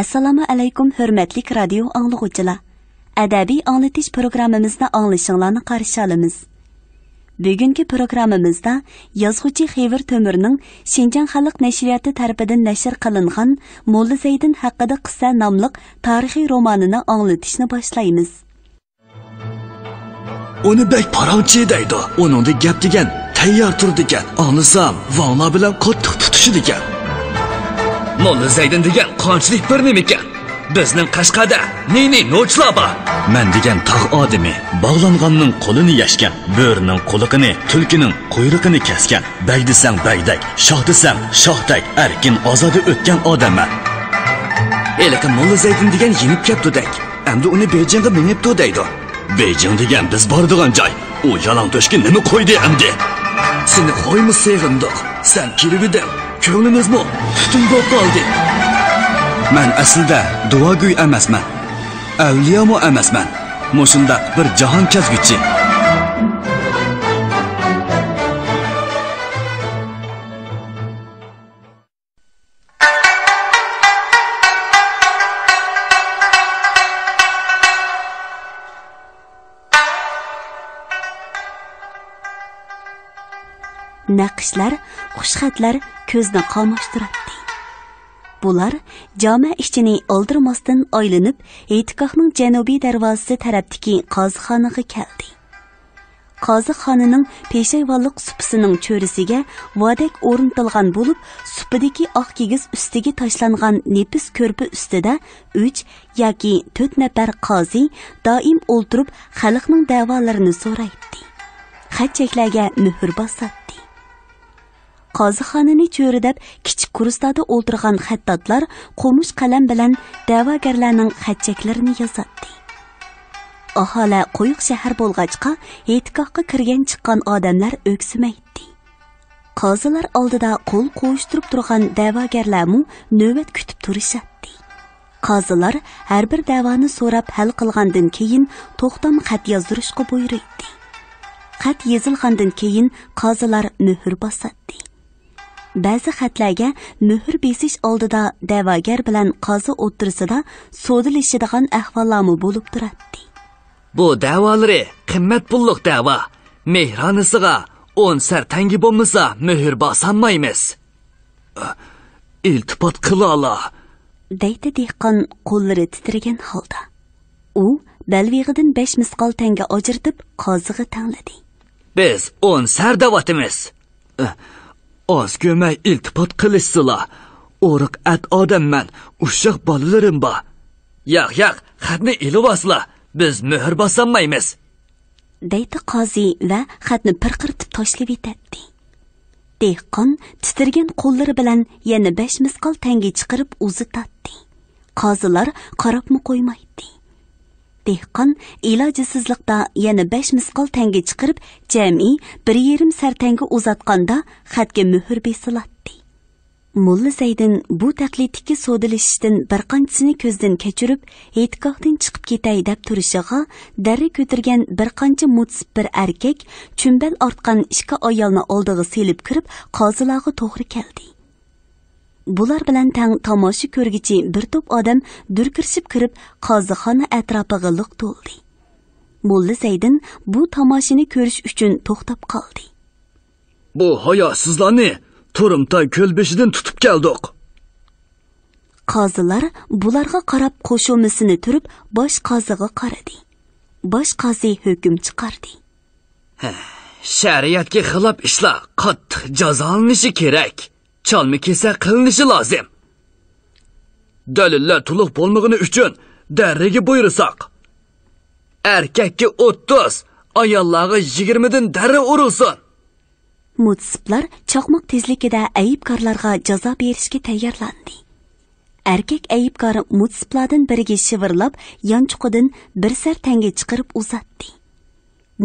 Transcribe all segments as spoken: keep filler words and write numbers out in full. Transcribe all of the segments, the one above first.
ئەسسالامۇ ئەلەيكۇم، ھۆرمەتلىك رادىيو ئاڭلىغۇچىلار! ئەدەبىي ئاڭلىتىش پروگراممىمىزنى ئاڭلىشىڭلارنى قارشى ئالىمىز. بۈگۈنكى پروگراممىمىزدا يازغۇچى خېۋىر تۆمۈرنىڭ شىنجاڭ خەلق نەشرىياتى تەرىپىدىن نەشر قىلىنغان موللا زەيدىن ھەققىدە قىسسە ناملىق تارىخىي رومانىنى ئاڭلىتىشنى باشلايمىز. ئۇنى بەك پاراڭچى دەيدۇ. ئۇنىڭدا گەپ دېگەن تەييار تۇرىدىكەن. ئاڭلىسام، ۋاڭلار بىلەن قاتتىق تۇتىشىدىكەن. موللا زەيدىن دېگەن قانچىلىك بىر نېمىكەن؟ بىزنىڭ قەشقەردە نى-نى نوچىلار بار. مەن دېگەن تاغ ئادىمى، باغلانغاننىڭ قولىنى يەشكەن، بۆرىنىڭ قۇلىقىنى، تۈلكىنىڭ قۇيرۇقىنى كەسكەن، بەگ دېسەڭ بەگدەك، شاھ دېسەڭ شاھدەك ئەركىن ئازادە ئۆتكەن ئادەممەن. ھېلىقى موللا زەيدىن دېگەن يېنىپ كەپتۇدەك. ئەمدى ئۇنى بېيجىڭغا مېڭىپتۇ دەيدۇ. بېيجىڭ دېگەن بىز بارىدىغان جاي. ئۇ يالاڭ تۆشكە نېمە قويدى ئەمدى؟ سېنى خويمۇ سېغىندۇق. سەن كېلىۋىدىڭ، كۆڭلىمىزمۇ پۈتۈن بولۇپ قالدى. مەن ئەسلىدە دۇئاگوي ئەمەسمەن. ئەۋلىيامۇ ئەمەسمەن. مۇشۇنداق بىر جاھان كەزگۈچى. نەقىشلەر، خۇشخەتلەر كۆزنى قاماشتۇراتتى. بۇلار جامە ئىچىنى ئالدىرىماستىن ئايلىنىپ، ھېيتگاھنىڭ جەنۇبىي دەرۋازىسى تەرەپتىكى قازىخانىغا كەلدى. قازىخانىنىڭ پېشايۋانلىق سۇپىسىنىڭ چۆرىسىگە ۋادەك ئورنىتىلغان بولۇپ، سۇپىدىكى ئاق كىگىز ئۈستىگە تاشلانغان نېپىز كۆرپە ئۈستىدە ئۈچ ياكى تۆت نەپەر قازى دائىم ئولتۇرۇپ، خەلقنىڭ دەۋالىرىنى سورايتتى. خەت-چەكلەرگە مۆھۈر باساتتى. قازىخانىنى چۆرىدەپ، كىچىك كۇرسلاردا ئولتۇرغان خەتتاتلار قومۇش قەلەم بىلەن دەۋاگەرلەرنىڭ خەت-چەكلىرىنى يازاتتى. ئاھالە قويۇق شەھەر بولغاچقا، ھېيتگاھقا كىرگەن-چىققان ئادەملەر ئۆكسۈمەيتتى. قازىلار ئالدىدا قول قوۋۇشتۇرۇپ تۇرغان دەۋاگەرلەرمۇ نۆۋەت كۈتۈپ تۇرۇشاتتى. قازىلار ھەر بىر دەۋانى سوراپ ھەل قىلغاندىن كېيىن، توختام خەت يازدۇرۇشقا بۇيرۇيتتى. خەت يېزىلغاندىن كېيىن، قازىلار مۆھۈر باساتتى. بەزى خەتلەرگە مۆھۈر بېسىش ئالدىدا دەۋاگەر بىلەن قازى ئوتتۇرىسىدا سودىلىشىدىغان ئەھۋاللارمۇ بولۇپ تۇراتتى. بۇ دەۋالىرى قىممەت پۇللۇق دەۋا. مېھرانىسىغا ئون سەر تەڭگە بولمىسا، مۆھۈر باسالمايمىز. ئىلتىپات قىلالا، دەيتتى دېھقان قوللىرى تىترىگەن ھالدا. ئۇ بەلۋېغىدىن بەش مىسقال تەڭگە ئاجرىتىپ، قازىغا تەڭلىدى. بىز ئون سەر دەۋاتىمىز. ئاز كۆرمەي ئىلتىپات قىلىشسىلا. ئورۇق ئەت ئادەممەن، ئۇششاق بالىلىرىم بار. ياق، ياق، خەتنى ئېلىۋالسىلا، بىز مۆھۈر باسالمايمىز، دەيتتى قازى ۋە خەتنى پىرقىرىتىپ تاشلىۋېتەتتى. دېھقان تىترىگەن قوللىرى بىلەن يەنە بەش مىسقال تەڭگە چىقىرىپ ئۇزىتاتتى. قازىلار قاراپمۇ قويمايتتى. دېھقان ئىلاجسىزلىقتا يەنە بەش مىسقال تەڭگە چىقىرىپ، جەمئىي بىر يېرىم سەر تەڭگە ئۇزاتقاندا، خەتكە مۆھۈر بېسىلاتتى. موللا زەيدىن بۇ تەقلىدتىكى سودىلىشىشتىن بىر قانچىسىنى كۆزدىن كەچۈرۈپ، ھېيتگاھتىن چىقىپ كېتەي دەپ تۇرۇشىغا، دەررە كۆتۈرگەن بىر قانچە موتسىپ بىر ئەركەك، چۈمبەل ئارتقان ئىككى ئايالنى ئالدىغا سېلىپ كىرىپ، قازىلارغا توغرا كەلدى. بۇلار بىلەن تەڭ تاماشا كۆرگۈچى بىر توپ ئادەم دۈركىرىشىپ كىرىپ، قازىخانا ئەتراپىغا لىق تولدى. موللا زەيدىن بۇ تاماشىنى كۆرۈش ئۈچۈن توختاپ قالدى. بۇ ھاياسىزلارنى تۇرۇمتاي كۆل بېشىدىن تۇتۇپ كەلدۇق. قازىلار بۇلارغا قاراپ قوشۇمىسىنى تۈرۈپ، باش قازىغا قارىدى. باش قازى ھۆكۈم چىقاردى. شەرىئەتكە خىلاپ ئىشلار قاتتىق جازالىنىشى كېرەك. چالما كېسەك قىلىنىشى لازىم. دەلىللەر تولۇق بولمىغىنى ئۈچۈن دەررىگە بۇيرۇساق، ئەركەككە ئوتتۇز، ئاياللارغا يىگىرمىدىن دەررە ئۇرۇلسۇن. مۇتسىپلار چاقماق تېزلىكىدە ئەيىبكارلارغا جازا بېرىشكە تەييارلاندى. ئەركەك ئەيىبكار مۇتسىپلاردىن بىرىگە شىۋىرلاپ، يانچۇقىدىن بىر سەر تەڭگە چىقىرىپ ئۇزاتتى.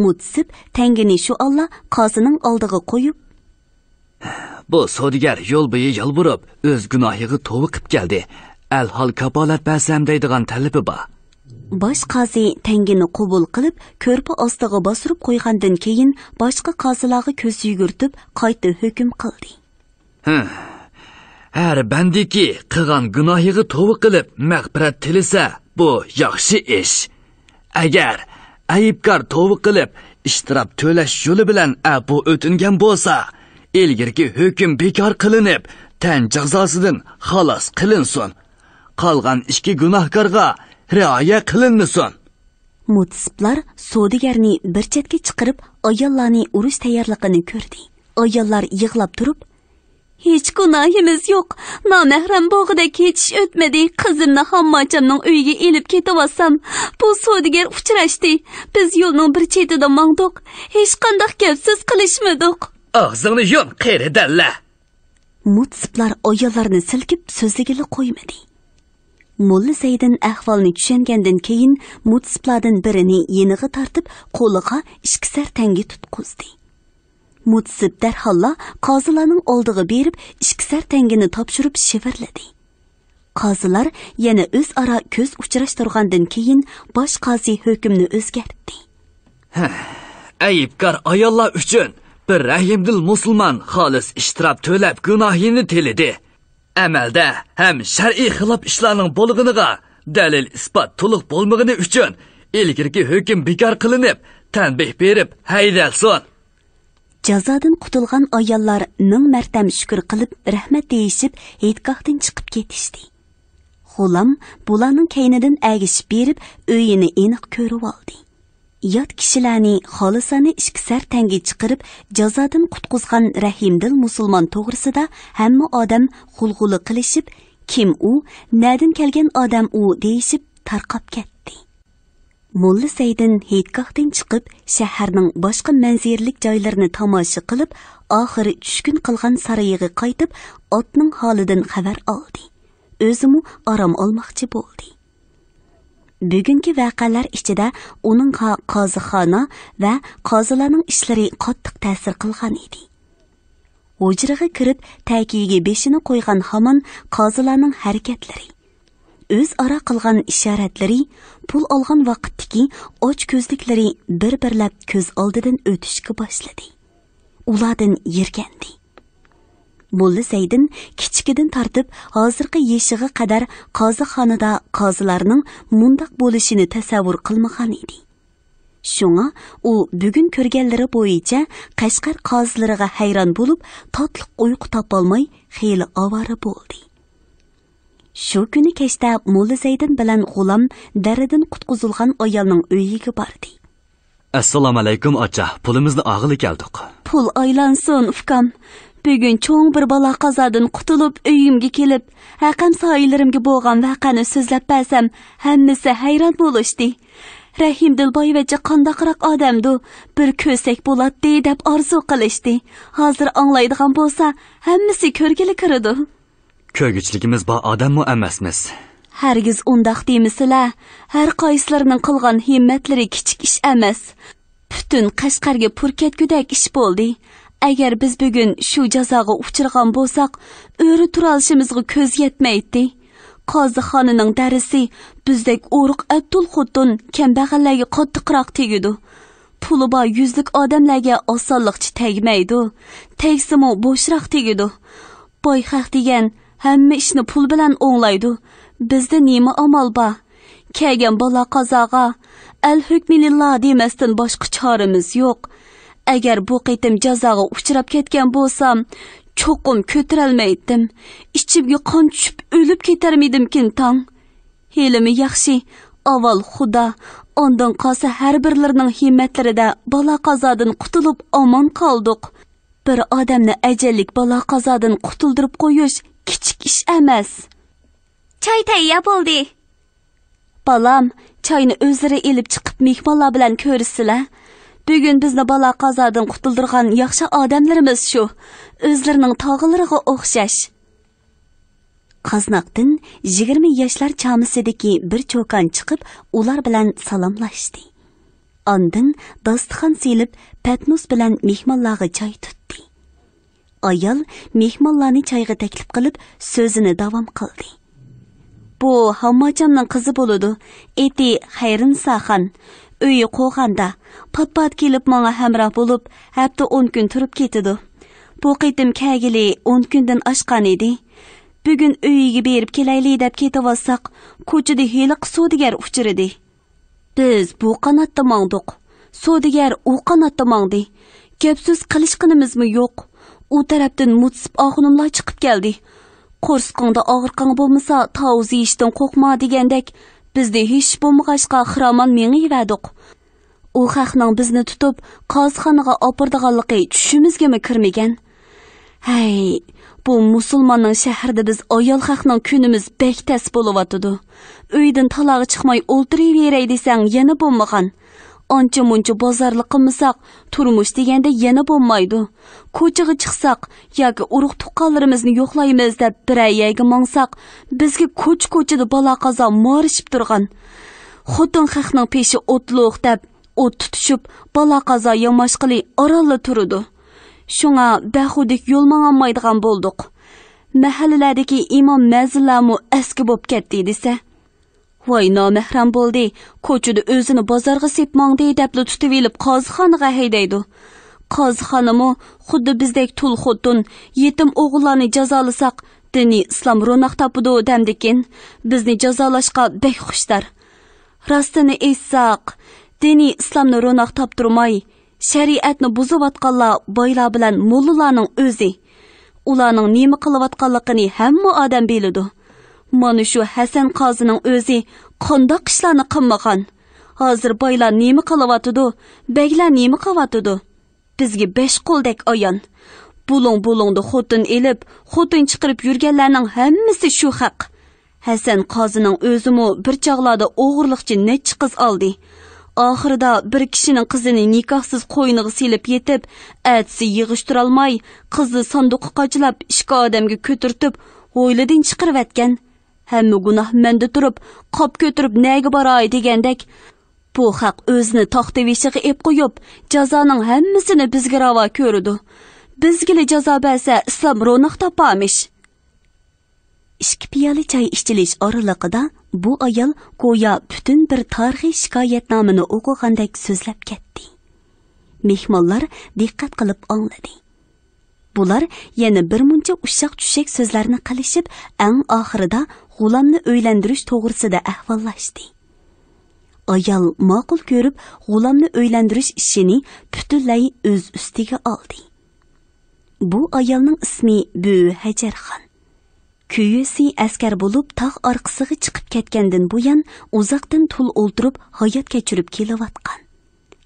مۇتسىپ تەڭگىنى شۇ ئاللا قازىنىڭ ئالدىغا قويۇپ، بۇ سودىگەر يول بويى يالۋۇرۇپ، ئۆز گۇناھىغا توۋا قىپ كەلدى. ئەلھال كاپالەت بەرسەم دەيدىغان تەلىپى بار. باش قازى تەڭگىنى قوبۇل قىلىپ، كۆرپە ئاستىغا باستۇرۇپ قويغاندىن كېيىن، باشقا قازىلارغا كۆز يۈگۈرتۈپ، قايتا ھۆكۈم قىلدى. ھە، ھەر بەندىكى قىلغان گۇناھىغا توۋا قىلىپ مەغپىرەت تىلىسە، بۇ ياخشى ئىش. ئەگەر ئەيىبكار توۋا قىلىپ، ئىشتىراپ تۆلەش يولى بىلەن ئەپۇ ئۆتۈنگەن بولسا، ئىلگىرىكى ھۆكۈم بىكار قىلىنىپ، تەن جازاسىدىن خالاس قىلىنسۇن. قالغان ئىككى گۇناھكارغا رىئايە قىلىنمىسۇن. مۇتسىپلار سودىگەرنى بىر چەتكە چىقىرىپ، ئاياللارنى ئۇرۇش تەييارلىقىنى كۆردى. ئاياللار يىغلاپ تۇرۇپ، «ھېچ گۇناھىمىز يوق. نامەھرەم بوغىدەك ھېچ ئىش ئۆتمىدى. قىزىمنى ھامماچامنىڭ ئۆيىگە ئېلىپ كېتىۋالسام، بۇ سودىگەر ئۇچراشتى. بىز يولنىڭ بىر چېتىدا ماڭدۇق. ھېچقانداق گەپ سۆز قىلىشمىدۇق.» «ئاغزىڭنى يۇم، قېرى دەللە!» مۇتسىپلار ئاياللارنى سىلكىپ سۆزلىگىلى قويمىدى. موللا زەيدىن ئەھۋالنى چۈشەنگەندىن كېيىن، مۇتسىپلاردىن بىرىنى يېنىغا تارتىپ، قولىغا ئىككى سەر تەڭگە تۇتقۇزدى. مۇتسىپ دەرھاللا قازىلارنىڭ ئالدىغا بېرىپ، ئىككى سەر تەڭگىنى تاپشۇرۇپ شىۋىرلىدى. قازىلار يەنە ئۆزئارا كۆز ئۇچراشتۇرغاندىن كېيىن، باش قازى ھۆكۈمنى ئۆزگەرتتى. «ئەيىبكار ئاياللار ئۈچۈن بىر رەھىمدىل مۇسۇلمان خالىس ئىشتىراپ تۆلەپ گۇناھىنى تىلىدى. ئەمەلدە ھەم شەرئىي خىلاپ ئىشلارنىڭ بولغىنىغا دەلىل-ئىسپات تولۇق بولمىغىنى ئۈچۈن ئىلگىرىكى ھۆكۈم بىكار قىلىنىپ، تەنبىھ بېرىپ ھەيدەلسۇن.» جازادىن قۇتۇلغان ئاياللار مىڭ مەرتەم شۈكۈر قىلىپ، رەھمەت دېيىشىپ، ھېيتگاھتىن چىقىپ كېتىشتى. غۇلام بۇلارنىڭ كەينىدىن ئەگىشىپ بېرىپ، ئۆيىنى ئېنىق كۆرۈۋالدى. يات كىشىلەرنى خالىسانە ئىككى سەر تەڭگە چىقىرىپ، جازادىن قۇتقۇزغان رەھىمدىل مۇسۇلمان توغرىسىدا ھەممە ئادەم غۇلغۇلا قىلىشىپ، «كىم ئۇ؟ نەدىن كەلگەن ئادەم ئۇ؟» دېيىشىپ تارقاپ كەتتى. موللا زەيدىن ھېيتگاھتىن چىقىپ، شەھەرنىڭ باشقا مەنزىرىلىك جايلىرىنى تاماشا قىلىپ، ئاخىرى چۈشكۈن قىلغان سارىيىغا قايتىپ، ئاتنىڭ ھالىدىن خەۋەر ئالدى. ئۆزىمۇ ئارام ئالماقچى بولدى. بۈگۈنكى ۋەقەلەر ئىچىدە ئۇنىڭغا قازىخانا ۋە قازىلارنىڭ ئىشلىرى قاتتىق تەسىر قىلغان ئىدى. ھۇجرىغا كىرىپ، تەكىيىگە بېشىنى قويغان ھامان قازىلارنىڭ ھەرىكەتلىرى، ئۆزئارا قىلغان ئىشارەتلىرى، پۇل ئالغان ۋاقىتتىكى ئاچكۆزلۈكلىرى بىر-بىرلەپ كۆز ئالدىدىن ئۆتۈشكە باشلىدى. ئۇلاردىن يىرگەندى. موللا زەيدىن كىچىكىدىن تارتىپ ھازىرقى يېشىغا قەدەر قازىخانىدا قازىلارنىڭ مۇنداق بولۇشىنى تەسەۋۋۇر قىلمىغان ئىدى. شۇڭا ئۇ بۈگۈن كۆرگەنلىرى بويىچە قەشقەر قازىلىرىغا ھەيران بولۇپ، تاتلىق ئۇيقۇ تاپالماي خېلى ئاۋارە بولدى. شۇ كۈنى كەچتە موللا زەيدىن بىلەن غۇلام دەردىن قۇتقۇزۇلغان ئايالنىڭ ئۆيىگە باردى. ئەسسالامۇئەلەيكۇم ئاچا، پۇلىمىزنى ئالغىلى كەلدۇق. پۇل ئايلانسۇن ئۇكام. بۈگۈن چوڭ بىر بالا قازادىن قۇتۇلۇپ ئۆيۈمگە كېلىپ، ھەقەم سايىلىرىمگە بولغان ۋەقەنى سۆزلەپ بەرسەم، ھەممىسى ھەيران بولۇشتى. رەھىمدىل بايۋەچچە قانداقراق ئادەمدۇ؟ بىر كۆرسەك بولاتتى دەپ ئارزۇ قىلىشتى. ھازىر ئاڭلايدىغان بولسا، ھەممىسى كۆرگىلى كىرىدۇ. كۆرگۈچىلىكىمىز بار ئادەممۇ ئەمەسمىز. ھەرگىز ئۇنداق دېمىسىلە، ھەر قايسىلىرىنىڭ قىلغان ھىممەتلىرى كىچىك ئىش ئەمەس. پۈتۈن قەشقەرگە پۇر كەتكۈدەك ئىش بولدى. ئەگەر بىز بۈگۈن شۇ جازاغا ئۇچرىغان بولساق، ئۆرە تۇرالىشىمىزغا كۆز يەتمەيتتى. قازىخانىنىڭ دەرىسى بىزدەك ئورۇق ئەتتۇل خوتۇن، كەمبەغەللەرگە قاتتىقراق تېگىدۇ. پۇلى بار يۈزلۈك ئادەملەرگە ئاسانلىقچە تەگمەيدۇ. تەگسىمۇ بوشراق تېگىدۇ. باي خەق دېگەن ھەممە ئىشنى پۇل بىلەن ئوڭلايدۇ. بىزدە نېمە ئامال بار؟ كەلگەن بالا قازاغا ئەل ھۆكمىنىللا دېمەستىن باشقا چارىمىز يوق. ئەگەر بۇ قېتىم جازاغا ئۇچراپ كەتكەن بولسام، چوقۇم كۆتۈرەلمەيتتىم. ئىچىمگە قان چۈشۈپ ئۆلۈپ كېتەرمىدىمكىن تاڭ. ھېلىمۇ ياخشى، ئاۋۋال خۇدا، ئاندىن قالسا ھەر بىرلىرىنىڭ ھىممەتلىرىدە بالا قازادىن قۇتۇلۇپ ئامان قالدۇق. بىر ئادەمنى ئەجەللىك بالا قازادىن قۇتۇلدۇرۇپ قويۇش كىچىك ئىش ئەمەس. چاي تەييار بولدى. بالام، چاينى ئۆزلىرى ئېلىپ چىقىپ مېھمانلار بىلەن كۆرۈشسىلە. بۈگۈن بىزنى بالا قازادىن قۇتۇلدۇرغان ياخشى ئادەملىرىمىز شۇ. ئۆزلىرىنىڭ تاغىلىرىغا ئوخشاش. قازناقتىن يىگىرمە ياشلار چامىسىدىكى بىر چوكان چىقىپ، ئۇلار بىلەن سالاملاشتى. ئاندىن داستىخان سېلىپ، پەتنۇس بىلەن مېھمانلارغا چاي تۇتتى. ئايال مېھمانلارنى چايغا تەكلىپ قىلىپ، سۆزىنى داۋام قىلدى. بۇ ھامماچامنىڭ قىزى بولىدۇ. ئېتى خەيرىنساخان. ئۆيى قوغاندا. پات-پات كېلىپ ماڭا ھەمراھ بولۇپ، ھەپتە ئون كۈن تۇرۇپ كېتىدۇ. بۇ قېتىم كەلگىلى ئون كۈندىن ئاشقان ئىدى. بۈگۈن ئۆيىگە بېرىپ كېلەيلى دەپ كېتىۋاتساق، كوچىدا ھېلىقى سودىگەر ئۇچرىدى. بىز بۇ قاناتتا ماڭدۇق. سودىگەر ئۇ قاناتتا ماڭدى. گەپ-سۆز قىلىشقىنىمىزمۇ يوق. ئۇ تەرەپتىن مۇتسىپ ئاخۇنۇملار چىقىپ كەلدى. «قورسىقىڭدا ئاغرىقىڭ بولمىسا، تاۋۇز يېيىشتىن قورقما» دېگەندەك، بىزدە ھېچ بولمىغاچقا خىرامان مېڭىۋەردۇق. ئۇ خەقنىڭ بىزنى تۇتۇپ، قازىخانىغا ئاپىرىدىغانلىقى چۈشىمىزگىمۇ كىرمىگەن. ھەي، بۇ مۇسۇلماننىڭ شەھىرىدە بىز ئايال خەقنىڭ كۈنىمىز بەك تەس بولۇۋاتىدۇ. ئۆيدىن تالاغا چىقماي ئولتۇرۇۋېرەي دېسەڭ يەنە بولمىغان. ئانچە-مۇنچە بازارلىق قىلمىساق، تۇرمۇش دېگەندە يەنە بولمايدۇ. كوچىغا چىقساق ياكى ئۇرۇق-تۇغقانلىرىمىزنى يوقلايمىز دەپ بىرەر يەرگە ماڭساق، بىزگە كوچا-كوچىدا بالا-قازا مارىشىپ تۇرغان. خوتۇن خەقنىڭ پېشى ئوتلۇق دەپ، ئوت تۇتۇشۇپ، بالا-قازا ياماشقىلى ئارانلا تۇرىدۇ. شۇڭا بەخۇدىك يول ماڭالمايدىغان بولدۇق. مەھەللىلەردىكى ئىمام مەزىنلەرمۇ ئەسكى بوپ كەتتى دېسە، «ۋاي نامەھرەم بولدى، كوچىدا ئۆزىنى بازارغا سېلىپ ماڭدى» دەپلا تۇتۇۋېلىپ قازىخانىغا ھەيدەيدۇ. قازىخانىمۇ خۇددى بىزدەك تۇل خوتۇن، يېتىم ئوغۇللارنى جازالىساق، دىنىي ئىسلام روناق تاپىدۇ دەمدىكىن، بىزنى جازالاشقا بەك خۇشتار. راستىنى ئېيتساق، دىنىي ئىسلامنى روناق تاپتۇرماي، شەرىئەتنى بۇزۇۋاتقانلار بايلار بىلەن موللىلارنىڭ ئۆزى. ئۇلارنىڭ نېمە قىلىۋاتقانلىقىنى ھەممە ئادەم بىلىدۇ. مانا شۇ ھەسەن قازىنىڭ ئۆزى قانداق ئىشلارنى قىلمىغان. ھازىر بايلار نېمە قىلىۋاتىدۇ، بەگلەر نېمە قىلىۋاتىدۇ؟ بىزگە بەش قولدەك ئايان. بۇلۇڭ-بۇلۇڭدا خوتۇن ئېلىپ، خوتۇن چىقىرىپ يۈرگەنلەرنىڭ ھەممىسى شۇ خەق. ھەسەن قازىنىڭ ئۆزىمۇ بىر چاغلاردا ئوغرىلىقچە نەچچە قىز ئالدى. ئاخىرىدا بىر كىشىنىڭ قىزىنى نىكاھسىز قوينىغا سېلىپ يېتىپ، ئەتىسى يىغىشتۇرالماي، قىزنى ساندۇققا قاچىلاپ، ئىككى ئادەمگە كۆتۈرتۈپ، ھويلىدىن چىقىرىۋەتكەن. ھەممە گۇناھ مەندە تۇرۇپ، قاپ كۆتۈرۈپ نەگە باراي دېگەندەك، بۇ خەق ئۆزىنى تاختا بېشىغا ئېپ قويۇپ، جازانىڭ ھەممىسىنى بىزگە راۋا كۆرىدۇ. بىزگىلا جازا بەرسە، ئىسلام روناق تاپارمىش. ئىككى پىيالە چاي ئىچىلىش ئارىلىقىدا بۇ ئايال گويا پۈتۈن بىر تارىخىي شىكايەتنامىنى ئوقۇغاندەك سۆزلەپ كەتتى. مېھمانلار دىققەت قىلىپ ئاڭلىدى. بۇلار يەنە بىر مۇنچە ئۇششاق-چۈششەك سۆزلەرنى قىلىشىپ، ئەڭ ئاخىرىدا غۇلامنى ئۆيلەندۈرۈش توغرىسىدا ئەھۋاللاشتى. ئايال ماقۇل كۆرۈپ، غۇلامنى ئۆيلەندۈرۈش ئىشىنى پۈتۈنلەي ئۆز ئۈستىگە ئالدى. بۇ ئايالنىڭ ئىسمى بۈۋى ھەجەرخان. كۈيىسى ئەسكەر بولۇپ، تاغ ئارقىسىغا چىقىپ كەتكەندىن بۇيان، ئۇزاقتىن تۇل ئولتۇرۇپ، ھايات كەچۈرۈپ كېلىۋاتقان.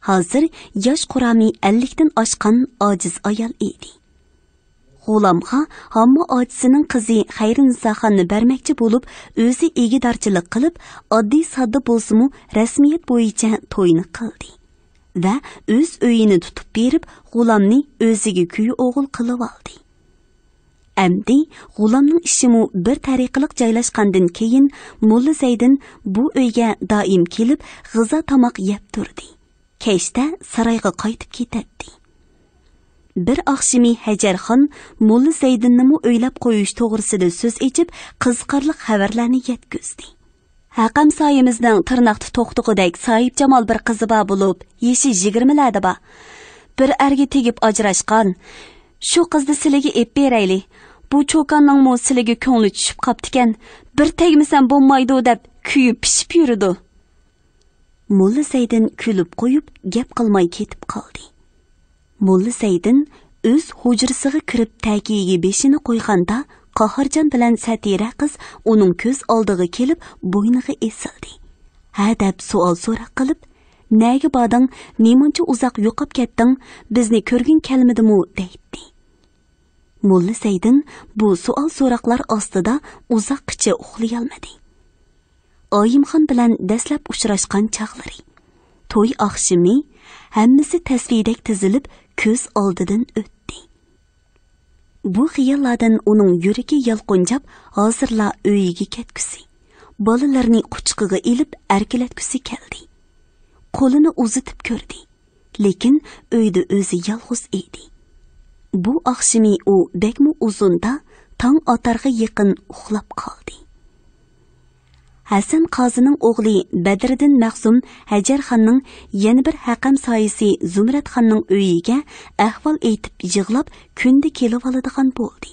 ھازىر ياش قۇرامى ئەللىكتىن ئاشقان ئاجىز ئايال ئىدى. غۇلامغا ھامما ئاچىسىنىڭ قىزى خەيرىنىساخاننى بەرمەكچى بولۇپ، ئۆزى ئىگىدارچىلىق قىلىپ، ئاددىي-ساددا بولسىمۇ، رەسمىيەت بويىچە توينى قىلدى ۋە ئۆز ئۆيىنى تۇتۇپ بېرىپ، غۇلامنى ئۆزىگە كۈيئوغۇل قىلىۋالدى. ئەمدى غۇلامنىڭ ئىشىمۇ بىر تەرىقىلىق جايلاشقاندىن كېيىن، موللا زەيدىن بۇ ئۆيگە دائىم كېلىپ، غىزا تاماق يەپ تۇردى. كەچتە سارايغا قايتىپ كېتەتتى. بىر ئاخشىمى ھەجەرخان موللا زەيدىننىمۇ ئۆيلەپ قويۇش توغرىسىدا سۆز ئېچىپ، قىزىقارلىق خەۋەرلەرنى يەتكۈزدى. ھەقەم سايىمىزنىڭ تىرناقتا توختىغۇدەك ساھىبجامال بىر قىزى بار بولۇپ، يېشى يىگىرمىلەردە بار. بىر ئەرگە تېگىپ ئاجراشقان. شۇ قىزنى سىلىگە ئېپ بېرەيلى. بۇ چوكاننىڭمۇ سىلىگە كۆڭلى چۈشۈپ قاپتىكەن. بىر تەگمىسەم بولمايدۇ دەپ كۆيۈپ پىشىپ يۈرىدۇ. موللا زەيدىن كۈلۈپ قويۇپ، گەپ قىلماي كېتىپ قالدى. موللا زەيدىن ئۆز ھۇجرىسىغا كىرىپ تەكىيىگە بېشىنى قويغاندا، قاھارجان بىلەن سەتىرە قىز ئۇنىڭ كۆز ئالدىغا كېلىپ، بوينىغا ئېسىلدى. ھە دەپ سوئال سوراق قىلىپ، «نەگە باردىڭ؟ نېمانچە ئۇزاق يوقاپ كەتتىڭ؟ بىزنى كۆرگۈڭ كەلمىدىمۇ؟» دەيتتى. موللا زەيدىن بۇ سوئال سوراقلار ئاستىدا ئۇزاققىچە ئۇخلىيالمىدى. ئايىمخان بىلەن دەسلەپ ئۇچراشقان چاغلىرى، توي ئاخشىمى، ھەممىسى تەسۋىدەك تىزىلىپ كۆز ئالدىدىن ئۆتتى. بۇ خىياللاردىن ئۇنىڭ يۈرىكى يالقۇنجاپ، ھازىرلا ئۆيىگە كەتكۈسى، بالىلىرىنى قۇچىقىغا ئېلىپ ئەركىلەتكۈسى كەلدى. قولىنى ئۇزىتىپ كۆردى. لېكىن ئۆيدە ئۆزى يالغۇز ئىدى. بۇ ئاخشىمى ئۇ بەكمۇ ئۇزۇندا، تاڭ ئاتارغا يېقىن ئۇخلاپ قالدى. ھەسەن قازىنىڭ ئوغلى بەدرىدىن مەخسۇم ھەجەرخاننىڭ يەنە بىر ھەقەم سايىسى زۇمرەتخاننىڭ ئۆيىگە ئەھۋال ئېيتىپ يىغلاپ، كۈندە كېلىۋالىدىغان بولدى.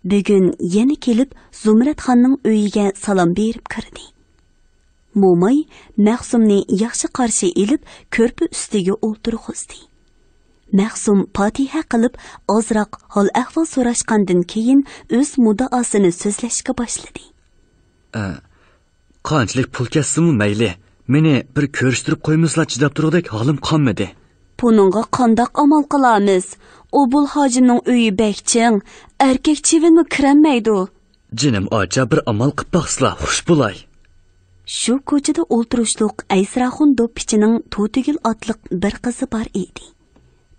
بۈگۈن يەنە كېلىپ زۇمرەتخاننىڭ ئۆيىگە سالام بېرىپ كىردى. موماي مەخسۇمنى ياخشى قارشى ئېلىپ، كۆرپە ئۈستىگە ئولتۇرغۇزدى. مەخسۇم پاتىھە قىلىپ، ئازراق ھال-ئەھۋال سوراشقاندىن كېيىن، ئۆز مۇددىئاسىنى سۆزلەشكە باشلىدى. ئە، قانچىلىك پۇل كەتسىمۇ مەيلى، مېنى بىر كۆرۈشتۈرۈپ قويمىسىلا، چىداپ تۇرغۇدەك ھالىم قالمىدى. بۇنىڭغا قانداق ئامال قىلارمىز؟ ئوبۇل ھاجىمنىڭ ئۆيى بەك چىڭ، ئەركەك چىۋىنمۇ كىرەلمەيدۇ. جېنىم ئاچا، بىر ئامال قىپ باقسىلا، خۇش بولاي. شۇ كوچىدا ئولتۇرۇشلۇق ئەيسىراخۇن دوپپىچىنىڭ توتىگۈل ئاتلىق بىر قىزى بار ئىدى.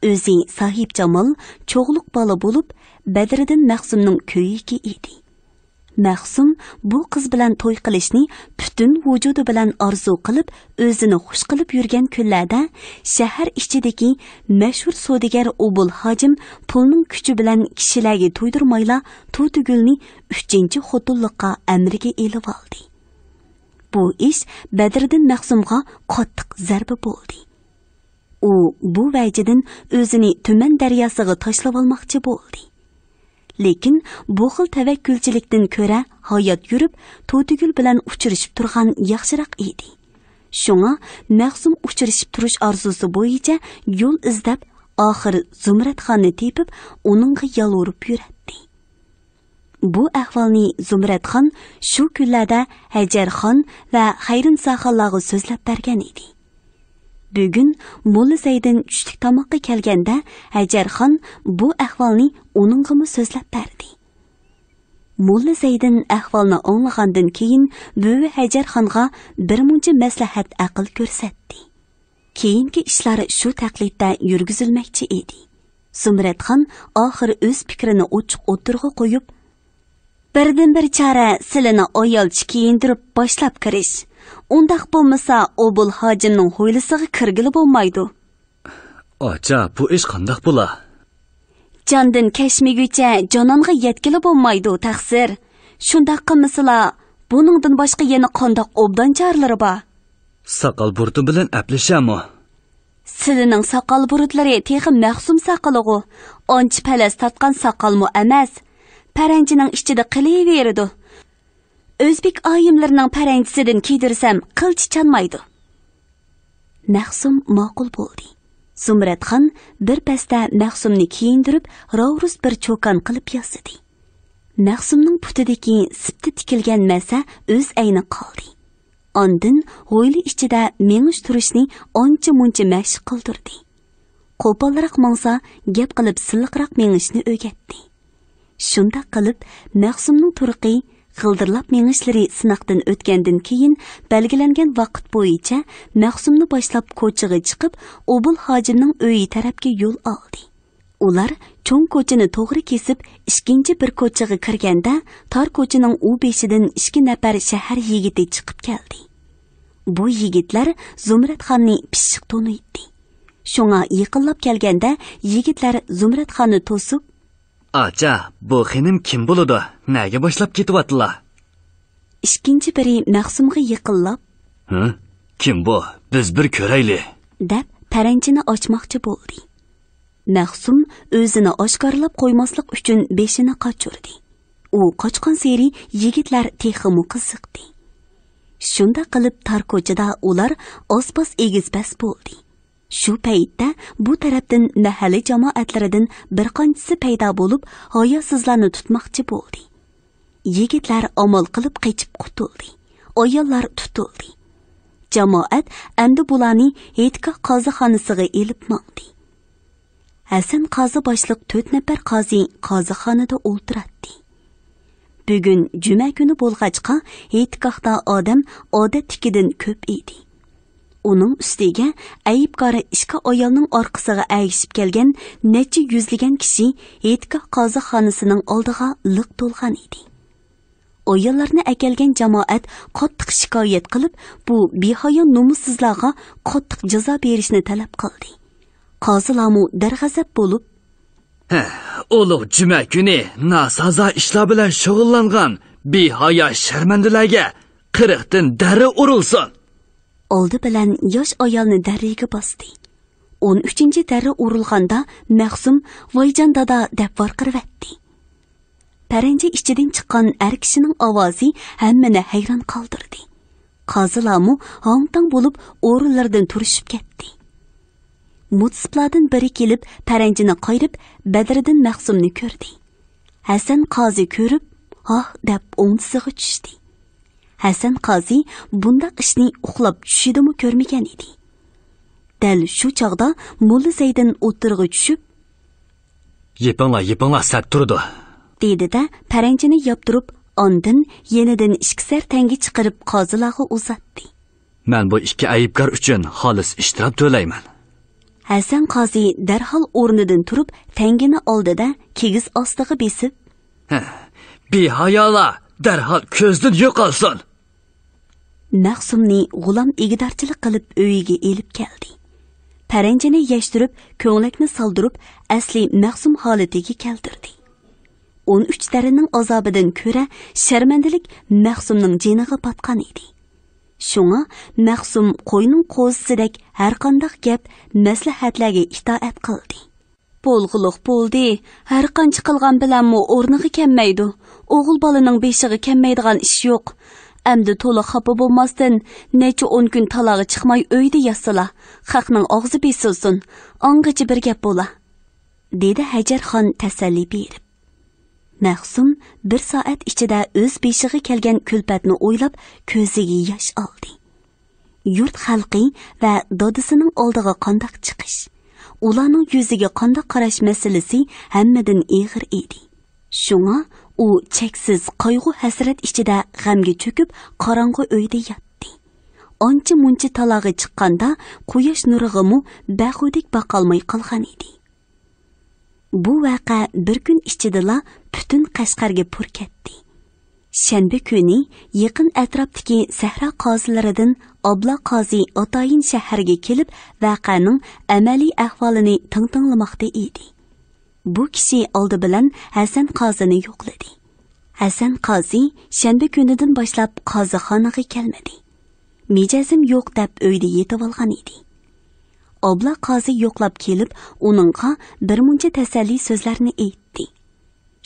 ئۆزى ساھىبجامال، چوغلۇق بالا بولۇپ، بەدرىدىن مەخسۇمنىڭ كۆيۈكى ئىدى. مەخسۇم بۇ قىز بىلەن توي قىلىشنى پۈتۈن ۋۇجۇدى بىلەن ئارزۇ قىلىپ، ئۆزىنى خۇش قىلىپ يۈرگەن كۈنلەردە، شەھەر ئىچىدىكى مەشھۇر سودىگەر ئوبۇل ھاجىم پۇلنىڭ كۈچى بىلەن كىشىلەرگە تويدۇرمايلا توتىگۈلنى ئۈچىنچى خوتۇنلۇققا ئەمرىگە ئېلىۋالدى. بۇ ئىش بەدرىدىن مەخسۇمغا قاتتىق زەربە بولدى. ئۇ بۇ ۋەجىدىن ئۆزىنى تۈمەن دەرياسىغا تاشلىۋالماقچى بولدى. لېكىن بۇ خىل تەۋەككۈلچىلىكتىن كۆرە، ھايات يۈرۈپ، توتىگۈل بىلەن ئۇچرىشىپ تۇرغان ياخشىراق ئىدى. شۇڭا مەخسۇم ئۇچرىشىپ تۇرۇش ئارزۇسى بويىچە يول ئىزدەپ، ئاخىر زۇمرەتخاننى تېپىپ، ئۇنىڭغا يالۋۇرۇپ يۈرەتتى. بۇ ئەھۋالنى زۇمرەتخان شۇ كۈنلەردە ھەجەرخان ۋە خەيرىنساخانلارغا سۆزلەپ بەرگەن ئىدى. بۈگۈن موللا زەيدىن چۈشلۈك تاماققا كەلگەندە، ھەجەرخان بۇ ئەھۋالنى ئۇنىڭغىمۇ سۆزلەپ بەردى. موللا زەيدىن ئەھۋالنى ئاڭلىغاندىن كېيىن، بۈۋى ھەجەرخانغا بىر مۇنچە مەسلىھەت، ئەقىل كۆرسەتتى. كېيىنكى ئىشلار شۇ تەقلىدتە يۈرگۈزۈلمەكچى ئىدى. زۇمرەتخان ئاخىر ئۆز پىكرىنى ئوچۇق ئوتتۇرىغا قويۇپ، بىردىنبىر چارە سىلىنى ئايالچە كىيىندۈرۈپ باشلاپ كىرىش. ئۇنداق بولمىسا، ئوبۇل ھاجىمنىڭ ھويلىسىغا كىرگىلى بولمايدۇ. ئاچا، بۇ ئىش قانداق بولا؟ جاندىن كەچمىگۈچە جانانغا يەتكىلى بولمايدۇ، تەقسىر. شۇنداق قىلمىسىلا، بۇنىڭدىن باشقا يەنە قانداق ئوبدان چارىلىرى بار؟ ساقال بۇرۇتۇم بىلەن ئەپلىشەمۇ؟ سىلىنىڭ ساقال بۇرۇتلىرى تېخى مەخسۇم ساقىلىغۇ. ئانچە پەلەس تارتقان ساقالمۇ ئەمەس. پەرەنجىنىڭ ئىچىدە قېلىۋېرىدۇ. ئۆزبېك ئايىملىرىنىڭ پەرەنجىسىدىن كىيدۈرسەم، قىلچە چانمايدۇ. مەخسۇم ماقۇل بولدى. زۇمرەتخان بىر پەستە مەخسۇمنى كىيىندۈرۈپ، راۋرۇس بىر چوكان قىلىپ ياسىدى. مەخسۇمنىڭ پۇتىدىكى سىپتا تىكىلگەن مەسە ئۆز ئەينى قالدى. ئاندىن ھويلا ئىچىدە مېڭىش تۇرۇشنى ئانچە مۇنچە مەشىق قىلدۇردى. قوپالراق ماڭسا، گەپ قىلىپ سىلىقراق مېڭىشنى ئۆگەتتى. شۇنداق قىلىپ، مەخسۇمنىڭ تۇرقى، غىلدىرلاپ مېڭىشلىرى سىناقتىن ئۆتكەندىن كېيىن، بەلگىلەنگەن ۋاقىت بويىچە مەخسۇمنى باشلاپ كوچىغا چىقىپ، ئوبۇل ھاجىمنىڭ ئۆيى تەرەپكە يول ئالدى. ئۇلار چوڭ كوچىنى توغرا كېسىپ، ئىككىنچى بىر كوچىغا كىرگەندە، تار كوچىنىڭ ئۇ بېشىدىن ئىككى نەپەر شەھەر يىگىتى چىقىپ كەلدى. بۇ يىگىتلەر زۇمرەتخاننى پىششىق تونۇيتتى. شۇڭا يېقىنلاپ كەلگەندە، يىگىتلەر زۇمرەتخاننى توسۇپ، ئاچا، بۇ خېنىم كىم بولىدۇ؟ نەگە باشلاپ كېتىۋاتىلا؟ ئىككىنچى بىرى مەخسۇمغا يېقىنلاپ، ھە؟ كىم بۇ؟ بىز بىر كۆرەيلى، دەپ پەرەنجىنى ئاچماقچى بولدى. مەخسۇم ئۆزىنى ئاشكارىلاپ قويماسلىق ئۈچۈن بېشىنى قاچۇردى. ئۇ قاچقانسېرى يىگىتلەر تېخىمۇ قىزىقتى. شۇنداق قىلىپ تار كوچىدا ئۇلار ئاز-پاز ئېگىز-پەس بولدى. شۇ پەيتتە بۇ تەرەپتىن مەھەللە جامائەتلىرىدىن بىر قانچىسى پەيدا بولۇپ، ھاياسىزلارنى تۇتماقچى بولدى. يىگىتلەر ئامال قىلىپ قېچىپ قۇتۇلدى. ئاياللار تۇتۇلدى. جامائەت ئەمدى بۇلارنى ھېيتگاھ قازىخانىسىغا ئېلىپ ماڭدى. ھەسەن قازى باشلىق تۆت نەپەر قازى قازىخانىدا ئولتۇراتتى. بۈگۈن جۈمە كۈنى بولغاچقا، ھېيتگاھتا ئادەم ئادەتتىكىدىن كۆپ ئىدى. ئۇنىڭ ئۈستىگە ئەيىبكار ئىككى ئايالنىڭ ئارقىسىغا ئەگىشىپ كەلگەن نەچچە يۈزلىگەن كىشى ھېيتگاھ قازىخانىسىنىڭ ئالدىغا لىق تولغان ئىدى. ئاياللارنى ئەكەلگەن جامائەت قاتتىق شىكايەت قىلىپ، بۇ بىھايا نومۇسسىزلارغا قاتتىق جازا بېرىشنى تەلەپ قىلدى. قازىلارمۇ دەرغەزەپ بولۇپ، ھە، ئۇلۇغ جۈمە كۈنى ناسازا ئىشلار بىلەن شۇغۇللانغان بىھايا شەرمەندىلەرگە قىرىقتىن دەررە ئۇرۇلسۇن! ئالدى بىلەن ياش ئايالنى دەررىگە باستى. ئون ئۈچىنچى دەررە ئۇرۇلغاندا، مەخسۇم «ۋايجان دادا» دەپ ۋارقىرىۋەتتى. پەرەنجە ئىچىدىن چىققان ئەر كىشىنىڭ ئاۋازى ھەممىنى ھەيران قالدۇردى. قازىلارمۇ ھاڭ-تاڭ بولۇپ ئورۇنلىرىدىن تۇرۇشۇپ كەتتى. مۇتسىپلاردىن بىرى كېلىپ پەرەنجىنى قايرىپ بەدرىدىن مەخسۇمنى كۆردى. ھەسەن قازى كۆرۈپ، ھاھ دەپ ئوڭدىسىغا چۈشتى. ھەسەن قازى بۇنداق ئىشنى ئۇخلاپ چۈشىدىمۇ كۆرمىگەن ئىدى. دەل شۇ چاغدا موللا زەيدىن ئوتتۇرىغا چۈشۈپ، يېپىڭلار، يېپىڭلار، سەت تۇرىدۇ، دېدى-دە، پەرەنجىنى ياپتۇرۇپ، ئاندىن يېنىدىن ئىككى سەر تەڭگە چىقىرىپ قازىلارغا ئۇزاتتى. مەن بۇ ئىككى ئەيىبكار ئۈچۈن خالىس ئىشتىراپ تۆلەيمەن. ھەسەن قازى دەرھال ئورنىدىن تۇرۇپ، تەڭگىنى ئالدى-دە، كىگىز ئاستىغا بېسىپ، ھە، بىھايالار، دەرھال كۆزدىن يوقالسۇن! مەخسۇمنى غۇلام ئىگىدارچىلىق قىلىپ ئۆيىگە ئېلىپ كەلدى. پەرەنجىنى يەشتۈرۈپ، كۆڭلەكنى سالدۇرۇپ، ئەسلى مەخسۇم ھالىتىگە كەلتۈردى. ئون ئۈچ دەرىنىڭ ئازابىدىن كۆرە شەرمەندىلىك مەخسۇمنىڭ جېنىغا پاتقان ئىدى. شۇڭا مەخسۇم قوينىڭ قوزىسىدەك ھەرقانداق گەپ، مەسلىھەتلەرگە ئىتائەت قىلدى. بولغۇلۇق بولدى، ھەرقانچە قىلغان بىلەنمۇ ئورنىغا كەلمەيدۇ. ئوغۇل بالىنىڭ بېشىغا كەلمەيدىغان ئىش يوق. ئەمدى تولا خاپا بولماستىن، نەچچە ئون كۈن تالاغا چىقماي ئۆيدە ياتسىلا، خەقنىڭ ئاغزى بېسىلسۇن، ئاڭغىچە بىر گەپ بولا، دېدى ھەجەرخان تەسەللى بېرىپ. مەخسۇم بىر سائەت ئىچىدە ئۆز بېشىغا كەلگەن كۈلپەتنى ئويلاپ، كۆزىگە ياش ئالدى. يۇرت خەلقى ۋە دادىسىنىڭ ئالدىغا قانداق چىقىش؟ ئۇلارنىڭ يۈزىگە قانداق قاراش مەسىلىسى ھەممىدىن ئېغىر ئىدى. شۇڭا ئۇ چەكسىز قايغۇ-ھەسرەت ئىچىدە غەمگە چۆكۈپ، قاراڭغۇ ئۆيدە ياتتى. ئانچە-مۇنچە تالاغا چىققاندا، قۇياش نۇرىغىمۇ بەخۇدەك باقالماي قالغان ئىدى. بۇ ۋەقە بىر كۈن ئىچىدىلا پۈتۈن قەشقەرگە پۇر كەتتى. شەنبە كۈنى يېقىن ئەتراپتىكى سەھرا قازىلىرىدىن ئابلا قازى ئاتايىن شەھەرگە كېلىپ، ۋەقەنىڭ ئەمەلىي ئەھۋالىنى تىڭتىڭلىماقتا ئىدى. بۇ كىشى ئالدى بىلەن ھەسەن قازىنى يوقلىدى. ھەسەن قازى شەنبە كۈنىدىن باشلاپ قازىخانىغا كەلمىدى. مىجەزىم يوق دەپ ئۆيدە يېتىۋالغان ئىدى. ئابلا قازى يوقلاپ كېلىپ، ئۇنىڭغا بىرمۇنچە تەسەللى سۆزلەرنى ئېيتتى.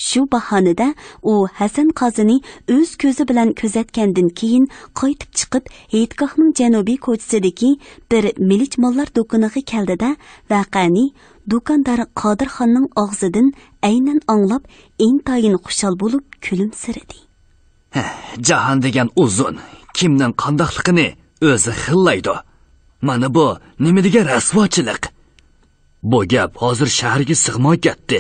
شۇ باھانىدە ئۇ ھەسەن قازىنى ئۆز كۆزى بىلەن كۆزەتكەندىن كېيىن قايتىپ چىقىپ، ھېيتگاھنىڭ جەنۇبىي كوچىسىدىكى بىر مىلىچ ماللار دۇكىنىغا كەلدى-دە، ۋەقەنى دۇكاندار قادىرخاننىڭ ئاغزىدىن ئەينەن ئاڭلاپ، ئىنتايىن خۇشال بولۇپ كۈلۈمسىرىدى. ھە، جاھان دېگەن ئۇزۇن، كىمنىڭ قانداقلىقىنى ئۆزى خىللايدۇ. مانا بۇ نېمە دېگەن رەسۋاچىلىق! بۇ گەپ ھازىر شەھەرگە سىغماي كەتتى.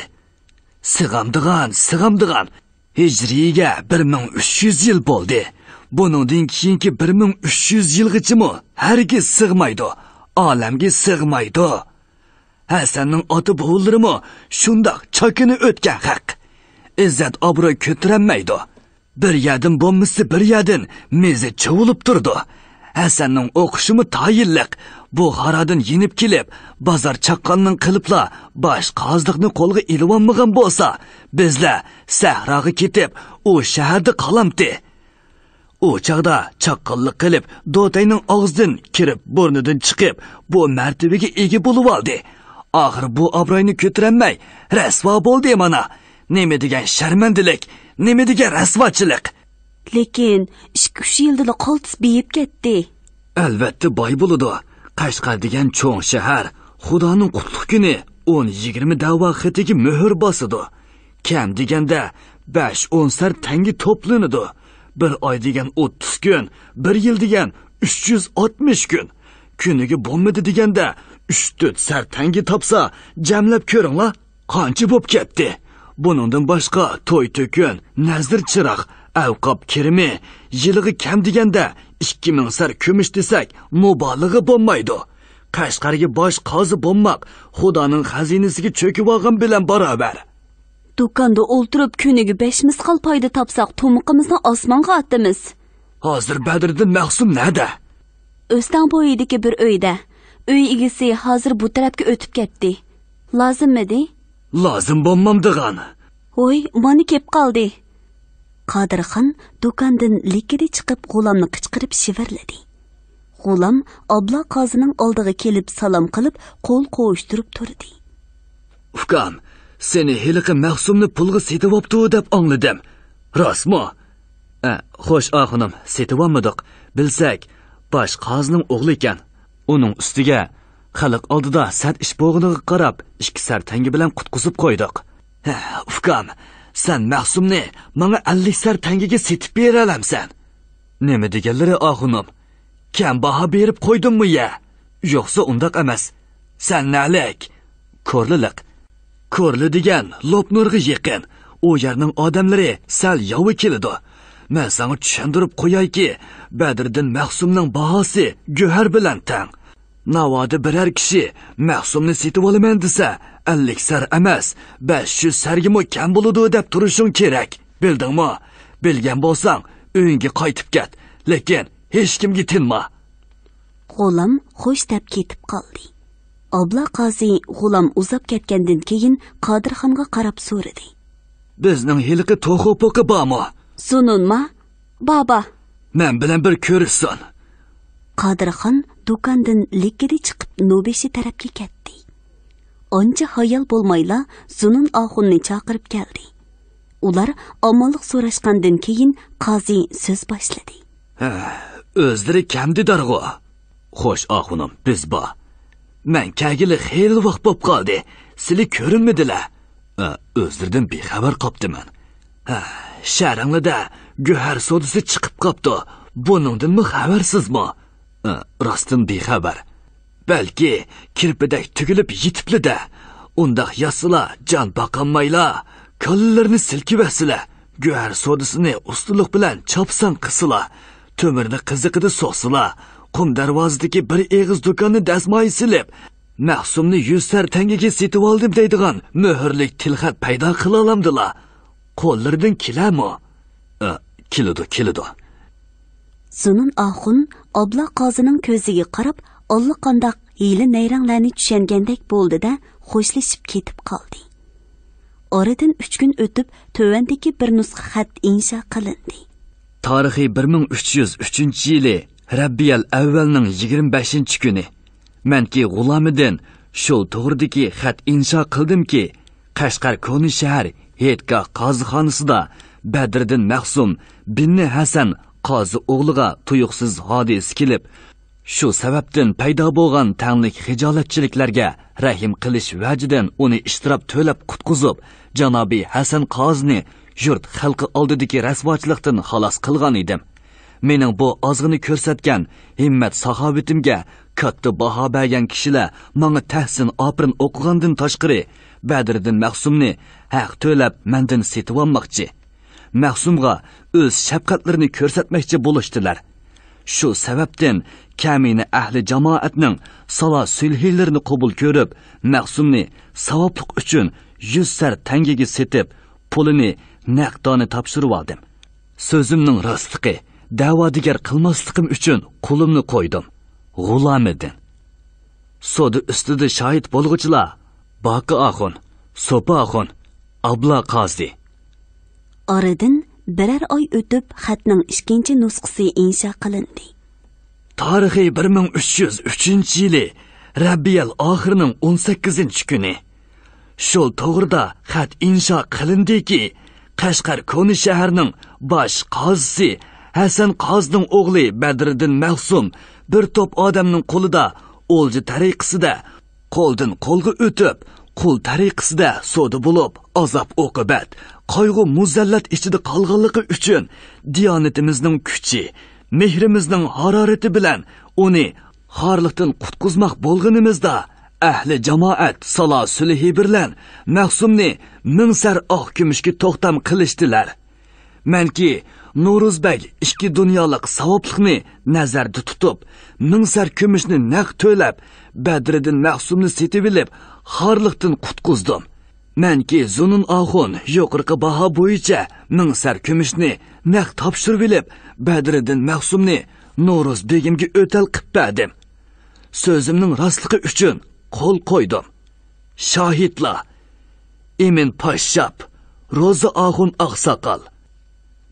سىغامدىغان، سىغامدىغان! ھىجرىيگە بىر مىڭ ئۈچ يۈز يىل بولدى. بۇنىڭدىن كېيىنكى بىر مىڭ ئۈچ يۈز يىلغىچىمۇ ھەرگىز سىغمايدۇ، ئالەمگە سىغمايدۇ. ھەسەننىڭ ئاتا-بوۋىلىرىمۇ شۇنداق چاكىنا ئۆتكەن خەق. ئىززەت-ئابرۇي كۆتۈرەلمەيدۇ. بىر يەردىن بولمىسا بىر يەردىن مېزى چۇۋۇلۇپ تۇرىدۇ. ھەسەننىڭ ئوقۇشىمۇ تايىنلىق. بۇ خارادىن يېنىپ كېلىپ، بازار چاققاننىڭ قىلىپلا باش قازىلىقنى قولغا ئېلىۋالمىغان بولسا، بىزلەر سەھراغا كېتىپ، ئۇ شەھەردە قالامتى. ئۇ چاغدا چاققانلىق قىلىپ، دوتەينىڭ ئاغزىدىن كىرىپ، بۇرنىدىن چىقىپ، بۇ مەرتىۋىگە ئىگە بولۇۋالدى. ئاخىر بۇ ئابرۇينى كۆتۈرەلمەي، رەسۋا بولدى مانا. نېمە دېگەن شەرمەندىلىك، نېمە دېگەن رەسۋاچىلىق! لېكىن ئىككى-ئۈچ يىلدىلا قالتىس بېيىپ كەتتى. ئەلۋەتتە باي بولىدۇ. قەشقەر دېگەن چوڭ شەھەر، خۇدانىڭ قۇتلۇق كۈنى ئون-يىگىرمە دەۋا خېتىگە مۆھۈر باسىدۇ. كەم دېگەندە بەش-ئون سەر تەڭگە توپلىنىدۇ. بىر ئاي دېگەن ئوتتۇز كۈن، بىر يىل دېگەن ئۈچ يۈز ئاتمىش كۈن. كۈنىگە بولمىدى دېگەندە ئۈچ-تۆت سەر تەڭگە تاپسا، جەملەپ كۆرۈڭلار، قانچە بوپ كەتتى. بۇنىڭدىن باشقا توي-تۆكۈن، نەزىر-چىراغ، ئەۋقاپ كىرىمى، يىلىغا كەم دېگەندە ئىككى مىڭ سەر كۈمۈش دېسەك، مۇبالىغە بولمايدۇ. قەشقەرگە باش قازى بولماق خۇدانىڭ خەزىنىسىگە چۆكۈۋالغان بىلەن باراۋەر. دۇكاندا ئولتۇرۇپ كۈنىگە بەش مىسقال پايدا تاپساق، تۇمىقىمىزنى ئاسمانغا ئاتىمىز. ھازىر بەدرىدىن مەخسۇم نەدە؟ ئۆستەڭ بويىدىكى بىر ئۆيدە. ئۆي ئىگىسى ھازىر بۇ تەرەپكە ئۆتۈپ كەتتى. لازىممىدى؟ لازىم بولمامدىغان. ھوي، مانا كېلىپ قالدى. قادىرخان دۇكاندىن لىككىدە چىقىپ، غۇلامنى قىچقىرىپ شىۋىرلىدى. غۇلام ئابلا قازىنىڭ ئالدىغا كېلىپ سالام قىلىپ، قول قوۋۇشتۇرۇپ تۇردى. ئۇكام، سېنى ھېلىقى مەخسۇمنى پۇلغا سېتىۋاپتۇ دەپ ئاڭلىدىم. راستمۇ؟ ئە، خوش، ئاخۇنۇم، سېتىۋالمىدۇق. بىلسەك، باش قازىنىڭ ئوغلى ئىكەن. ئۇنىڭ ئۈستىگە خەلق ئالدىدا سەت ئىش بولغىنىغا قاراپ، ئىككى سەر تەڭگە بىلەن قۇتقۇزۇپ قويدۇق. ھە، ئۇكام، سەن مەخسۇمنى ماڭا ئەللىك سەر تەڭگىگە سېتىپ بېرەلەمسەن؟ نېمە دېگەنلىرى، ئاخۇنۇم؟ كەم باھا بېرىپ قويدۇممۇ يە؟ يوقسا ئۇنداق ئەمەس. سەن نەلىك؟ كورلىلىق. كورلا دېگەن لوپنۇرغا يېقىن. ئۇ يەرنىڭ ئادەملىرى سەل ياۋا كېلىدۇ. مەن ساڭا چۈشەندۈرۈپ قويايكى، بەدرىدىن مەخسۇمنىڭ باھاسى گۆھەر بىلەن تەڭ. ناۋادا بىرەر كىشى مەخسۇمنى سېتىۋالىمەن دېسە، ئەللىك سەر ئەمەس، بەش يۈز سەرگىمۇ كەم بولىدۇ دەپ تۇرۇشۇڭ كېرەك. بىلدىڭمۇ؟ بىلگەن بولساڭ، ئۆيۈڭگە قايتىپ كەت، لېكىن ھېچكىمگە تىنما. غۇلام خوش دەپ كېتىپ قالدى. ئابلا قازى غۇلام ئۇزاپ كەتكەندىن كېيىن قادىرخانغا قاراپ سورىدى. بىزنىڭ ھېلىقى توخۇ پوقى بارمۇ؟ زۇنۇنما؟ بابا. مەن بىلەن بىر كۆرۈشسۇن. قادىرخان دۇكاندىن لىككىدە چىقىپ نۇبېشى تەرەپكە كەتتى. ئانچە ھايال بولمايلا زۇنۇن ئاخۇننى چاقىرىپ كەلدى. ئۇلار ئامانلىق سوراشقاندىن كېيىن قازى سۆز باشلىدى. ھە، ئۆزلىرى كەمدىدارغۇ؟ خوش، ئاخۇنۇم، بىز بار. مەن كەلگىلى خېلى ۋاقىت بوپ قالدى. سىلى كۆرۈنمىدىلە. ئە، ئۆزلىرىدىن بىخەۋەر قاپتىمەن. ھە، شەھىرىڭلىدە گۆھەر سودىسى چىقىپ قاپتۇ. بۇنىڭدىنمۇ خەۋەرسىزمۇ؟ ئە، راستتىن بىخەۋەر. بەلكى كىرپىدەك تۈگۈلۈپ يېتىپلىدە. ئۇنداق ياتسىلا جان باقالمايلا، كاللىلىرىنى سىلكىۋەتسىلە. گۆھەر سودىسىنى ئۇستىلىق بىلەن چاپسان قىلسىلا، تۆمۈرنى قىزىقىدا سوقسىلا، قۇم دەرۋازىدىكى بىر ئېغىز دۇكاننى دەسمايە سېلىپ، مەخسۇمنى يۈز سەر تەڭگىگە سېتىۋالدىم دەيدىغان مۆھۈرلۈك تىلخەت پەيدا قىلالامدىلا؟ قوللىرىدىن كېلەرمۇ؟ ئە، كېلىدۇ، كېلىدۇ. زۇنۇن ئاخۇن ئابلا قازىنىڭ كۆزىگە قاراپ، ئاللىقانداق ھىيلە نەيرەڭلەرنى چۈشەنگەندەك بولدى-دە، خوشلىشىپ كېتىپ قالدى. ئارىدىن ئۈچ كۈن ئۆتۈپ، تۆۋەندىكى بىر نۇسخا خەت ئىنشا قىلىندى. تارىخى بىر مىڭ ئۈچ يۈز ئۈچىنچى يىلى رەببىيەل ئەۋۋەلنىڭ يىگىرمە بەشىنچى كۈنى. مەنكى غۇلامىدىن شۇ توغرىدىكى خەت ئىنشا قىلدىمكى، قەشقەر كونا شەھەر ھېيتگاھ قازىخانىسىدا بەدرىدىن مەخسۇم بىننى ھەسەن قازى ئوغلىغا تۇيۇقسىز ھادىسە كېلىپ، شۇ سەۋەبتىن پەيدا بولغان تەڭلىك خىجالەتچىلىكلەرگە رەھىم قىلىش ۋەجىدىن ئۇنى ئىشتىراپ تۆلەپ قۇتقۇزۇپ، جانابى ھەسەن قازىنى يۇرت خەلقى ئالدىدىكى رەسۋاچىلىقتىن خالاس قىلغان ئىدىم. مېنىڭ بۇ ئازغىنە كۆرسەتكەن ھىممەت ساخاۋىتىمگە كاتتا باھا بەرگەن كىشىلەر ماڭا تەھسىن ئاپىرىن ئوقۇغاندىن تاشقىرى، بەدرىدىن مەخسۇمنى ھەق تۆلەپ مەندىن سېتىۋالماقچى، مەخسۇمغا ئۆز شەپقەتلىرىنى كۆرسەتمەكچى بولۇشتىلەر. شۇ سەۋەبتىن كەمىنە ئەھلى جامائەتنىڭ سالا سۈلھىلىرىنى قوبۇل كۆرۈپ، مەخسۇمنى ساۋابلىق ئۈچۈن يۈز سەر تەڭگىگە سېتىپ، پۇلىنى نەق دانە تاپشۇرۇۋالدىم. سۆزۈمنىڭ راستلىقى، دەۋادىگەر قىلماسلىقىم ئۈچۈن قۇلۇمنى قويدۇم. غۇلامىدىن. سودا ئۈستىدە شاھىت بولغۇچىلار باقى ئاخۇن، سوپى ئاخۇن، ئابلا قازى. ئارىدىن بىرەر ئاي ئۆتۈپ، خەتنىڭ ئىككىنچى نۇسخىسى ئىنشا قىلىندى. تارىخى بىر مىڭ ئۈچ يۈز ئۈچىنچى يىلى رەبىيەل ئاخىرنىڭ ئون سەككىزىنچى كۈنى. شۇ توغرىدا خەت ئىنشا قىلىندىكى، قەشقەر كونا شەھەرنىڭ باش قازىسى ھەسەن قازىنىڭ ئوغلى بەدرىدىن مەخسۇم بىر توپ ئادەمنىڭ قولىدا ئولجا تەرىقىسىدە قولدىن قولغا ئۆتۈپ، قۇل تەرىقىسىدە سودا بولۇپ، ئازاب-ئوقۇبەت، قايغۇ-مۇزەللەت ئىچىدە قالغانلىقى ئۈچۈن، دىيانىتىمىزنىڭ كۈچى، مېھرىمىزنىڭ ھارارىتى بىلەن ئۇنى خارلىقتىن قۇتقۇزماق بولغىنىمىزدا، ئەھلى جامائەت سالا سۈلھى بىلەن مەخسۇمنى مىڭ سەر ئاق كۈمۈشكە توختام قىلىشتىلەر. مەنكى نورۇز بەگ ئىككى دۇنيالىق ساۋابلىقنى نەزەردە تۇتۇپ، مىڭ سەر كۈمۈشنى نەق تۆلەپ، بەدرىدىن مەخسۇمنى سېتىۋېلىپ، خارلىقتىن قۇتقۇزدۇم. مەنكى زۇنۇن ئاخۇن يۇقىرىقى باھا بويىچە مىڭ سەر كۈمۈشنى نەق تاپشۇرۇۋېلىپ، بەدرىدىن مەخسۇمنى نورۇز بېگىمگە ئۆتەل قىپ بەردىم. سۆزۈمنىڭ راستلىقى ئۈچۈن قول قويدۇم. شاھىتلار: ئىمىن پاششاپ، روزى ئاخۇن ئاقساقال،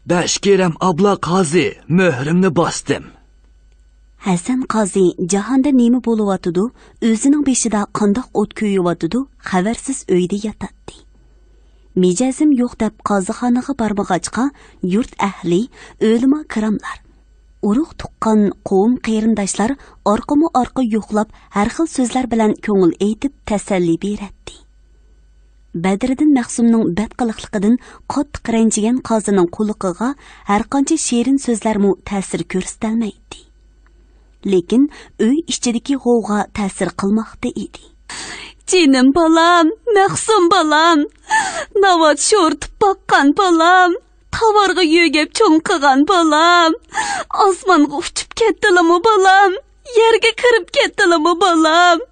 بەشكېرەم ئابلا قازى مۆھرۈمنى باستىم. ھەسەن قازى جاھاندا نېمە بولۇۋاتىدۇ، ئۆزىنىڭ بېشىدا قانداق ئوت كۆيۈۋاتىدۇ، خەۋەرسىز ئۆيدە ياتاتتى. مىجەزىم يوق دەپ قازىخانىغا بارمىغاچقا، يۇرت ئەھلى، ئۆلىما كىراملار، ئۇرۇق تۇغقان، قوۋم قېرىنداشلار ئارقىمۇ ئارقا يوقلاپ، ھەر خىل سۆزلەر بىلەن كۆڭۈل ئېيتىپ، تەسەللى بېرەتتى. بەدرىدىن مەخسۇمنىڭ بەتقىلىقلىقىدىن قاتتىق رەنجىگەن قازىنىڭ قۇلىقىغا ھەرقانچە شېرىن سۆزلەرمۇ تەسىر كۆرسىتەلمەيتتى. لېكىن ئۆي ئىچىدىكى غوۋغا تەسىر قىلماقتا ئىدى. جېنىم بالام، مەخسۇم بالام، ناۋات شورىتىپ باققان بالام، تاۋارغا يۆگەپ چوڭ قىلغان بالام، ئاسمانغا ئۇچۇپ كەتتىلىمۇ بالام، يەرگە كىرىپ كەتتىلىمۇ بالام،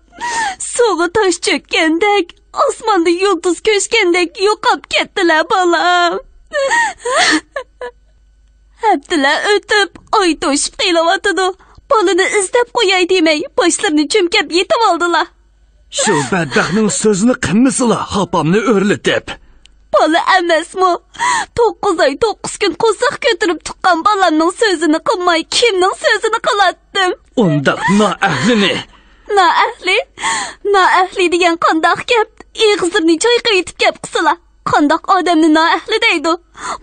سۇغا تاش چۆككەندەك، ئاسماندا يۇلتۇز كۆچكەندەك يوقاپ كەتتىلە بالام. ھەپتىلەر ئۆتۈپ، ئاي توشۇپ قېلىۋاتىدۇ. بالىنى ئىزدەپ قوياي دېمەي، باشلىرىنى چۈمكەپ يېتىۋالدىلا. شۇ بەتبەختنىڭ سۆزىنى قىلمىسىلا، خاپامنى ئۆرلىتىپ. بالا ئەمەسمۇ؟ توققۇز ئاي، توققۇز كۈن قورساق كۆتۈرۈپ تۇغقان بالامنىڭ سۆزىنى قىلماي، كىمنىڭ سۆزىنى قىلاتتىم؟ ئۇنداق نائەھلىنى. نائەھلى؟ نائەھلى دېگەن قانداق گەپ؟ ئېغىزلىرىنى چايقىۋېتىپ گەپ قىلسىلا. قانداق ئادەمنى نائەھلى دەيدۇ؟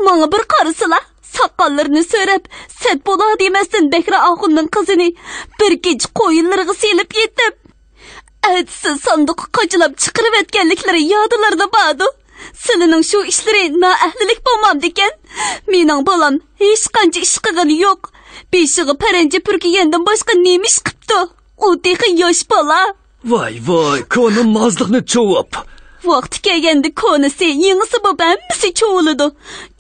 ماڭا بىر قارىسىلا، ساقاللىرىنى سۆرەپ، سەت بولا دېمەستىن بەكرى ئاخۇننىڭ قىزىنى بىر كېچە قويۇنلىرىغا سېلىپ يېتىپ، ئەتىسى ساندۇققا قاچىلاپ چىقىرىۋەتكەنلىكلىرى يادىلىرىدا باردۇ. سىلىنىڭ شۇ ئىشلىرى نائەھلىلىك بولمامدىكەن؟ مېنىڭ بالام ھېچقانچە ئىش قىلغىنى يوق. بېشىغا پەرەنجە پۈركىگەندىن باشقا نېمە ئىش قىپتۇ؟ ئۇ تېخى ياش بالا. ۋاي، ۋاي، كونا مازلىقنى چۇۋۇپ. ۋاقتى كەلگەندە كونىسى، يېڭىسى بولۇپ ھەممىسى چۇۋۇلىدۇ.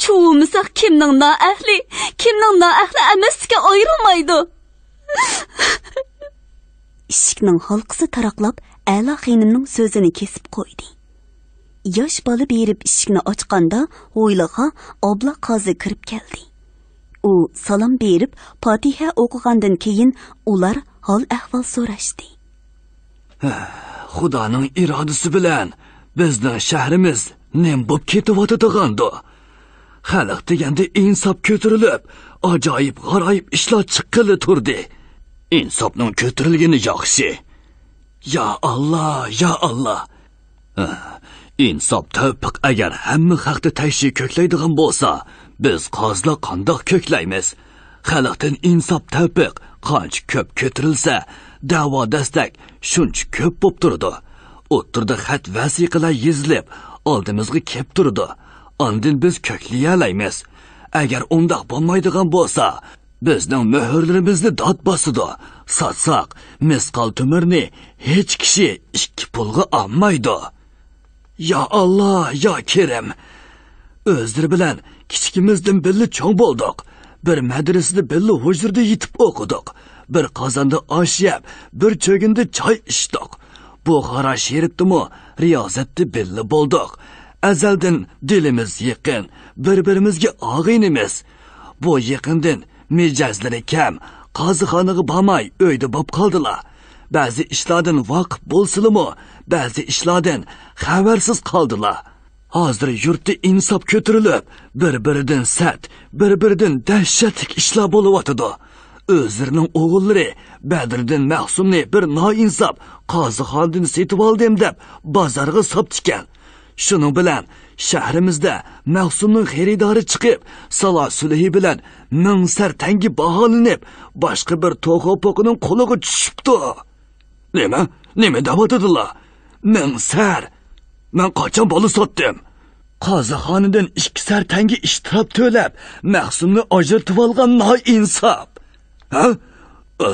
چۇۋۇمىساق كىمنىڭ نائەھلى، كىمنىڭ نائەھلى ئەمەسلىكى ئايرىلمايدۇ. ئىشىكنىڭ ھالقىسى تاراقلاپ، ئەلا خېنىمنىڭ سۆزىنى كېسىپ قويدى. ياش بالا بېرىپ ئىشىكنى ئاچقاندا، ھويلىغا ئابلا قازى كىرىپ كەلدى. ئۇ سالام بېرىپ، پاتىھە ئوقۇغاندىن كېيىن، ئۇلار ھال-ئەھۋال سوراشتى. خۇدانىڭ ئىرادىسى بىلەن بىزنىڭ شەھىرىمىز نېمە بوپ كېتىۋاتىدىغاندۇ؟ خەلق دېگەندە ئىنساپ كۆتۈرۈلۈپ، ئاجايىپ-غارايىپ ئىشلار چىققىلى تۇردى. ئىنساپنىڭ كۆتۈرۈلگىنى ياخشى. يا ئاللا، يا ئاللا! ئىنساپ تەۋپىق ئەگەر ھەممە خەقتە تەكشى كۆكلەيدىغان بولسا، بىز قازىلار قانداق كۆكلەيمىز؟ خەلقتىن ئىنساپ تەۋپىق قانچە كۆپ كۆتۈرۈلسە، دەۋا دەستەك شۇنچە كۆپ بوپ تۇرىدۇ. ئوتتۇرىدا خەت ۋەسىقىلەر يېزىلىپ، ئالدىمىزغا كەپ تۇرىدۇ. ئاندىن بىز كۆكلىيەلەيمىز. ئەگەر ئۇنداق بولمايدىغان بولسا، بىزنىڭ مۆھۈرلىرىمىزنى دات باسىدۇ. ساتساق، مىسقال تۆمۈرنى ھېچ كىشى ئىككى پۇلغا ئالمايدۇ. يا ئاللا، يا كېرىم! ئۆزلىرى بىلەن كىچىكىمىزدىن بىللە چوڭ بولدۇق. بىر مەدرىسىدە بىللە ھۇجرىدا يېتىپ ئوقۇدۇق. بىر قازاندا ئاش يەپ، بىر چۆگۈندە چاي ئىچتۇق. بۇ غارا شېرىپتىمۇ رىيازەتتە بىللە بولدۇق. ئەزەلدىن دىلىمىز يېقىن، بىر-بىرىمىزگە ئاغىنىمىز. بۇ يېقىندىن مىجەزلىرى كەم، قازىخانىغا بارماي ئۆيدە بوپ قالدىلا. بەزى ئىشلاردىن ۋاقىپ بولسىلىمۇ، بەزى ئىشلاردىن خەۋەرسىز قالدىلا. ھازىر يۇرتتا ئىنساپ كۆتۈرۈلۈپ، بىر-بىرىدىن سەت، بىر-بىرىدىن دەھشەتلىك ئىشلار بولۇۋاتىدۇ. ئۆزلىرىنىڭ ئوغۇللىرى بەدرىدىن مەخسۇمنى بىر نائىنساپ قازىخانىدىن سېتىۋالدىم دەپ بازارغا ساپتىكەن. شۇنىڭ بىلەن شەھىرىمىزدە مەخسۇمنىڭ خېرىدارى چىقىپ، سالا سۈلھى بىلەن مىڭ سەر تەڭگە باھالىنىپ، باشقا بىر توخۇ پوقىنىڭ قولىغا چۈشۈپتۇ. نېمە؟ نېمە دەۋاتىدىلا؟ مىڭ سەر؟ مەن قاچان بالا ساتتىم؟ قازىخانىدىن ئىككى سەر تەڭگە ئىشتىراپ تۆلەپ، مەخسۇمنى ئاجرىتىۋالغان نائىنساپ. ھە؟ ئۇ،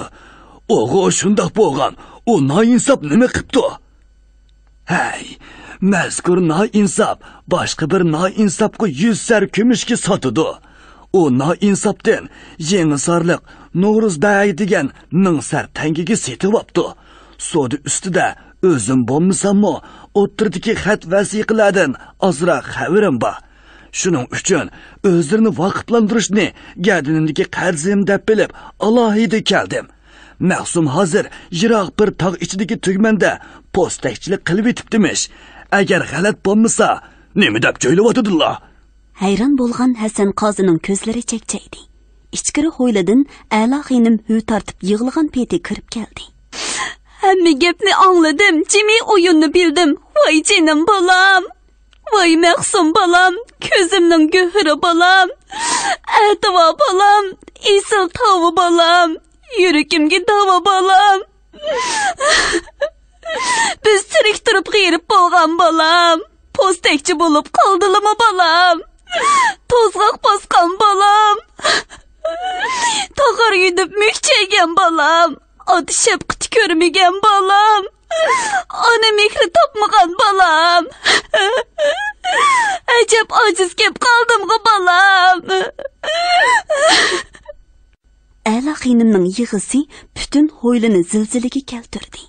ئۇغۇ شۇنداق بولغان، ئۇ نائىنساپ نېمە قىپتۇ؟ ھەي، مەزكۇر نائىنساپ باشقا بىر نائىنساپقا يۈز سەر كۈمۈشكە ساتىدۇ. ئۇ نائىنساپتىن يېڭىسارلىق نورۇز بەگ دېگەن مىڭ سەر تەڭگىگە سېتىۋاپتۇ. سودا ئۈستىدە ئۆزۈم بولمىساممۇ، ئوتتۇرىدىكى خەت ۋەسىقىلەردىن ئازراق خەۋىرىم بار. شۇنىڭ ئۈچۈن ئۆزلىرىنى ۋاقىپلاندۇرۇشنى گەدىنىمدىكى قەرزىم دەپ بىلىپ، ئالاھىدە كەلدىم. مەخسۇم ھازىر يىراق بىر تاغ ئىچىدىكى تۈگمەندە پوستەكچىلىك قىلىۋېتىپتىمىش. ئەگەر غەلەت بولمىسا، نېمە دەپ جۆيلۈۋاتىدىلا؟ ھەيران بولغان ھەسەن قازىنىڭ كۆزلىرى چەكچەيدى. ئىچكىرى ھويلىدىن ئەلا خېنىم ھۈ تارتىپ يىغلىغان پېتى كىرىپ كەلدى. ھەممە گەپنى ئاڭلىدىم، جىمى ئويۇننى بىلدىم. ۋاي جېنىم بالام! ۋاي مەخسۇم بالام، كۆزۈمنىڭ گۆھىرى بالام، ئەتىۋا بالام، ئېسىل تاۋا بالام، يۈرىكىمگە داۋا بالام. بىز تىرىك تۇرۇپ غېرىب بولغان بالام، پوستەكچى بولۇپ قالدىلىمۇ بالام، توزغاق باسقان بالام، تاغار يۈدۈپ مۈكچەيگەن بالام، ئاتا شەپقىتى كۆرمىگەن بالام، ئانا مېھرى تاپمىغان بالام. ئەجەب ئاجىز كەپ قالدىمغۇ بالام. ئەلا خېنىمنىڭ يىغىسى پۈتۈن ھويلىنى زىلزىلىگە كەلتۈردى.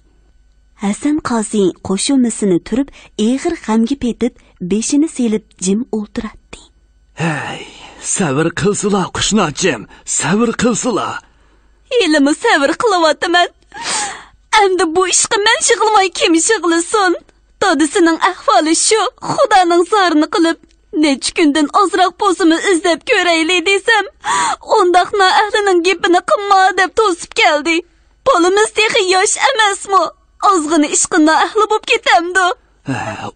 ھەسەن قازى قوشۇمىسىنى تۈرۈپ، ئېغىر غەمگە پېتىپ، بېشىنى سېلىپ جىم ئولتۇراتتى. ھەي، سەۋر قىلسىلا، قۇشناچىم، سەۋر قىلسىلا. ھېلىمۇ سەۋر قىلىۋاتىمەن. ئەمدى بۇ ئىشقا مەن يىغلىماي كىم يىغلىسۇن؟ دادىسىنىڭ ئەھۋالى شۇ، خۇدانىڭ زارىنى قىلىپ، نەچچە كۈندىن ئازراق بولسىمۇ ئىزدەپ كۆرەيلى دېسەم، ئۇنداق نائەھلىنىڭ گېپىنى قىلما دەپ توسۇپ كەلدى. بالىمىز تېخى ياش ئەمەسمۇ؟ ئازغىنە ئىشقا نائەھلى بولۇپ كېتەمدۇ؟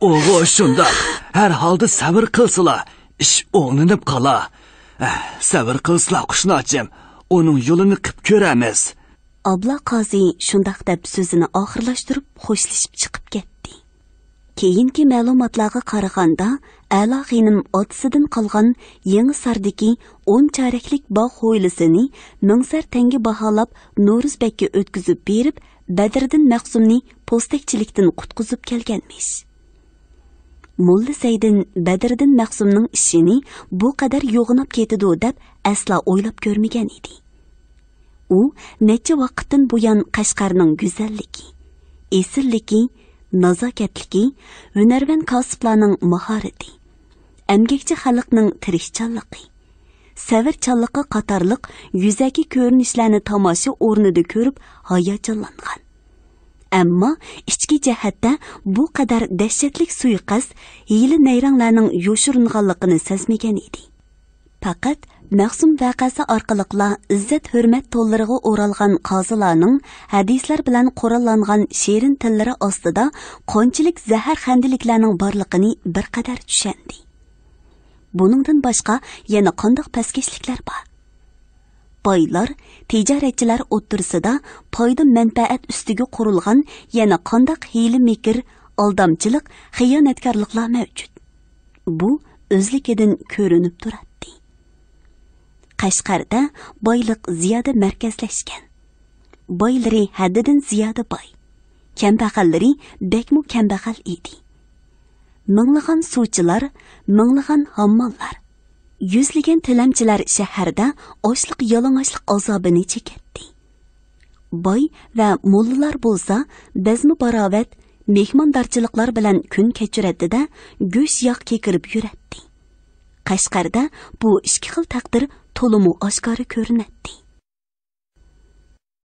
ئۇغۇ شۇنداق. ھەر ھالدا سەۋر قىلسىلا، ئىش ئوڭلىنىپ قالا. سەۋر قىلسىلا، قۇشناچىم، ئۇنىڭ يولىنى قىپ كۆرەمىز. ئابلا قازى شۇنداق دەپ سۆزىنى ئاخىرلاشتۇرۇپ، خوشلىشىپ چىقىپ كەتتى. كېيىنكى مەلۇماتلارغا قارىغاندا، ئەلا خېنىم ئاتىسىدىن قالغان يېڭىساردىكى ئون چارەكلىك باغ ھويلىسىنى مىڭ سەر تەڭگە باھالاپ، نورۇز بەگكە ئۆتكۈزۈپ بېرىپ، بەدرىدىن مەخسۇمنى پوستەكچىلىكتىن قۇتقۇزۇپ كەلگەنمىش. موللا زەيدىن بەدرىدىن مەخسۇمنىڭ ئىشىنى بۇ قەدەر يوغىناپ كېتىدۇ دەپ ئەسلا ئويلاپ كۆرمىگەن ئىدى. ئۇ نەچچە ۋاقىتتىن بۇيان قەشقەرنىڭ گۈزەللىكى، ئېسىللىكى، نازاكەتلىكى، ھۈنەرۋەن كاسىپلارنىڭ ماھارىتى، ئەمگەكچى خەلقنىڭ تىرىشچانلىقى، سەۋرچانلىقى قاتارلىق يۈزەكى كۆرۈنۈشلەرنى تاماشا ئورنىدا كۆرۈپ ھاياجانلانغان. ئەمما ئىچكى جەھەتتە بۇ قەدەر دەھشەتلىك سۇيىقەست، ھىيلە-نەيرەڭلەرنىڭ يوشۇرۇنغانلىقىنى سەزمىگەن ئىدى. پەقەت مەخسۇم ۋەقەسى ئارقىلىقلا ئىززەت-ھۆرمەت تونلىرىغا ئورالغان قازىلارنىڭ ھەدىسلەر بىلەن قوراللانغان شېرىن تىللىرى ئاستىدا قانچىلىك زەھەرخەندىلىكلەرنىڭ بارلىقىنى بىر قەدەر چۈشەندى. بۇنىڭدىن باشقا يەنە قانداق پەسكەشلىكلەر بار؟ بايلار، تىجارەتچىلەر ئوتتۇرىسىدا پايدا-مەنپەئەت ئۈستىگە قۇرۇلغان يەنە قانداق ھىيلە-مىكىر، ئالدامچىلىق، خىيانەتكارلىقلار مەۋجۇت؟ بۇ ئۆزلۈكىدىن كۆرۈنۈپ تۇراتتى. قەشقەردە بايلىق زىيادە مەركەزلەشكەن. بايلىرى ھەددىدىن زىيادە باي، كەمبەغەللىرى بەكمۇ كەمبەغەل ئىدى. مىڭلىغان سۇچىلار، مىڭلىغان ھامماللار، يۈزلىگەن تىلەمچىلەر شەھەردە ئاچلىق-يالىڭاچلىق ئازابىنى چېكەتتى. باي ۋە موللىلار بولسا بەزمە-باراۋەت، مېھماندارچىلىقلار بىلەن كۈن كەچۈرەتتى-دە، گۆش-ياغ كېكىرىپ يۈرەتتى. قەشقەردە بۇ ئىككى خىل تەقدىر تولىمۇ ئاشكارا كۆرۈنەتتى.